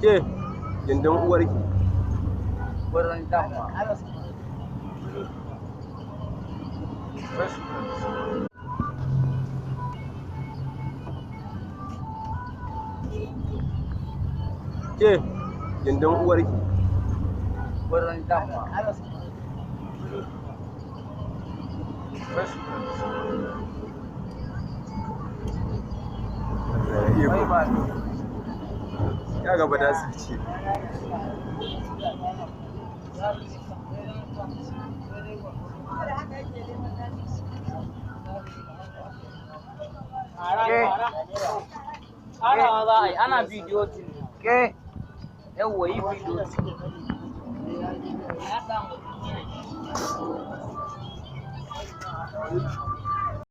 Ke, gindin uwarki. Wurin damma. Ke, gindin uwarki. Wurin damma. Iko. Ya gaba da su ce. Ana za a yi, ana bidiyo tin. Ke, yawwa, yi bidiyo tin.